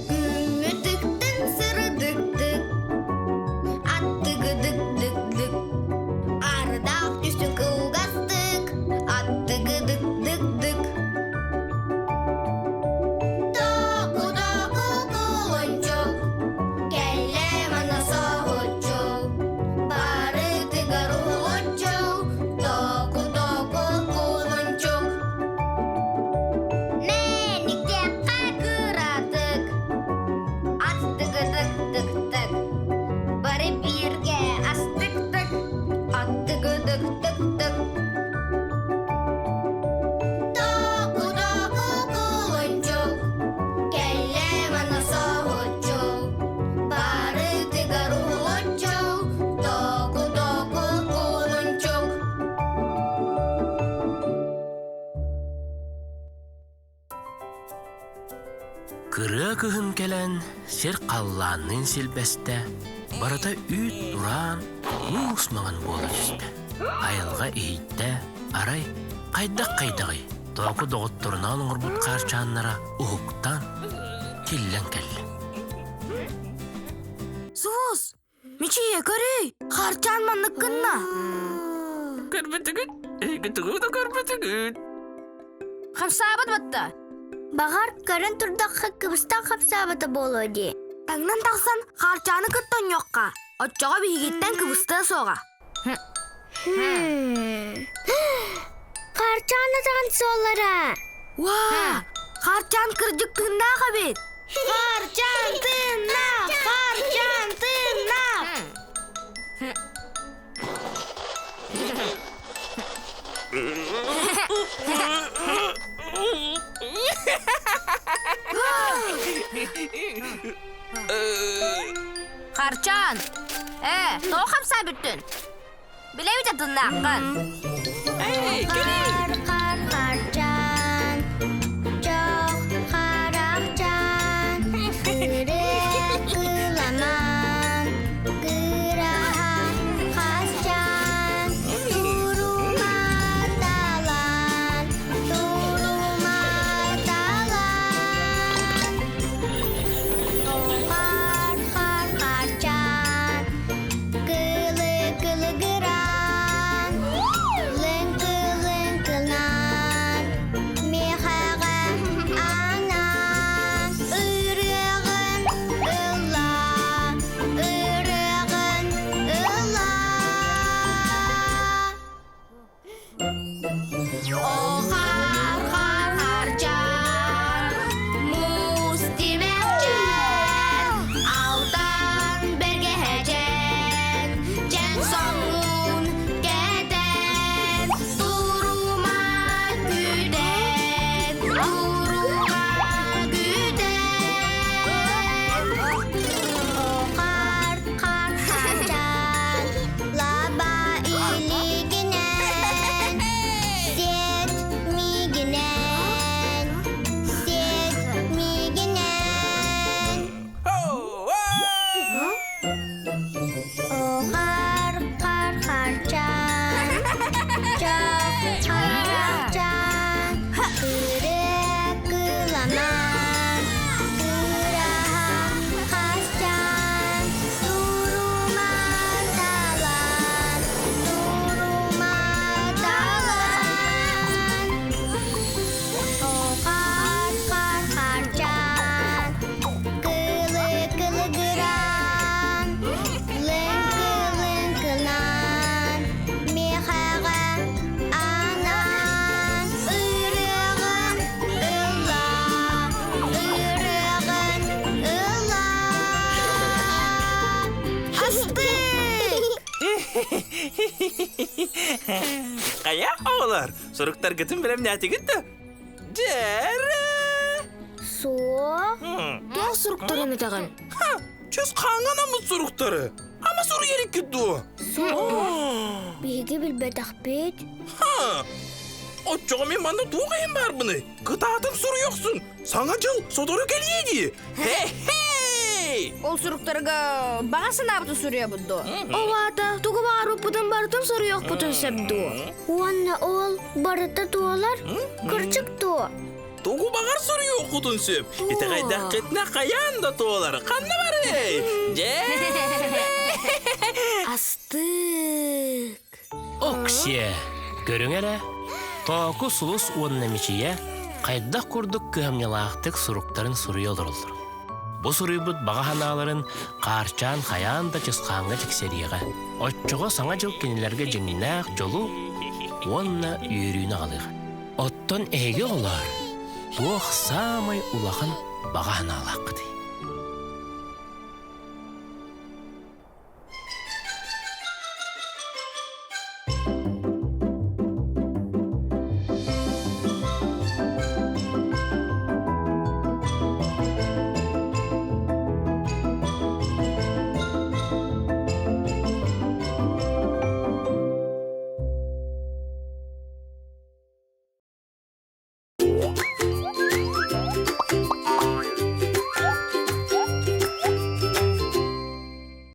Күҥҥүтүктэн сырдыктык, аттыгыдык-дык-дык, ардаах түсү кылгастык, аттыгыдык-дык-дык. Току-току кулунчук, кэллэ манна соһуччу, барытыгар уһулуччу, току-току кулунчук. Мэниктэххэ кыратык, аттыгыдык-тык-тык, бары бииргэ астык-тык, аттыгыдык-тык-тык. Току-току кулунчук, кэллэ манна соһуччу, барытыгар уһулуччу, току-току кулунчук. Кырыа кыһын кэлэн сир халлаанныын силбэстэ, барыта үүт тураан, муус маҥан буола түстэ. Айылҕа иһиттэ, арай хайдах-хайдаҕый, Тооку доҕотторунаан оҥорбут хаарчааннара уһуктан, тиллэн кэллэ. Суус! Мичийэ, көрүй! Харчаан маннык гынна! Көрбөтүгүт? Эһиги да көрбөтүгүт? Хамсаабат батта. Баҕар, көрөн турдахха кыбыстан хамсаабата буолуо дии. Таҥнан тахсан Харчааны кытта онньуохха. Оччоҕо биһигиттэн кыбыстыа суоҕа. Харчаан атаҕын суоллара. Уаа! Харчаан кырдьык тыыннаах эбит! Харчаан тыыннаах! Харчаан тыыннаах! Харчаан! Ээ, тоҕо хамсаа бүттүн? Билэбит атыннааххын. Эй, кэлиий! Хар харчаан, чох харахчаан, ырыа кыламан, кыраһа хасчаан, туруматалан, туруматалан. Хар хар харчаан, Кылы-кылыгыран, лыҥкы-лыҥкынан, миэхэҕэ анаан, ырыаҕын ылла, ырыаҕын ылла. Хар-хар-харчаан, муус тимэхчээн, алтан бэргэһэчээн, чэҥ соҥун кэтэн, турума күүтэн, турума күүтэн. Хар хар харчаан, лаба илигинэн, сиэт миигинэн, сиэт миигинэн. Хар хар харчаан, чох харчаан, кырыа кыламан, кыраһа хасчаан, туруматалан, туруматалан. Хар хар харчаан, кылы кылыгыран, лыҥкы-лыҥкынан, миэхэҕэ анаан, ырыаҕын ылла, ырыаҕын ылла. Астык! Хайа, оҕолор, суруктаргытын бэлэмнээтигит да? Дьэрэ! Суох. Туох суруктарын этэҕин? Ха, чөс хаҥанаммыт суруктары. Ама суруйар иккит дуо? Суох. Биһиги билбэтэхпит. Ха! Оччоҕо мин манна туох иһин баарбыный? Кытаатан суруйохсун! Саҥа дьыл сотору кэлиэ дии! Хе-хей! Ол суруктарга баҕа санаабытын суруйабыт дуо? Ол аата тугу баҕарбыппытын барытын суруйуохпутун сөп дуо? Уонна ол барыта туолар? Кырдьык дуо? Тугу баҕар суруйуоххутун сөп. Итэҕэйдэххитинэ хайаан да туолар. Ханна барый? Дьэ! Астык! Оксиэ, көрүҥ эрэ, Тооку Сулус уонна Мичийэ хайдах курдук кыһамньылаахтык суруктарын суруйа олороллор. Бу суруйбут баҕа санааларын Хаарчаан хайаан да Чысхааҥҥа тиксэриэҕэ. Оччоҕо Саҥа дьыл кинилэргэ дьиҥнээх дьолу уонна үөрүүнү аҕалыаҕа. Оттон эһиги оҕолоор, туох саамай улахан баҕа санаалааххытый?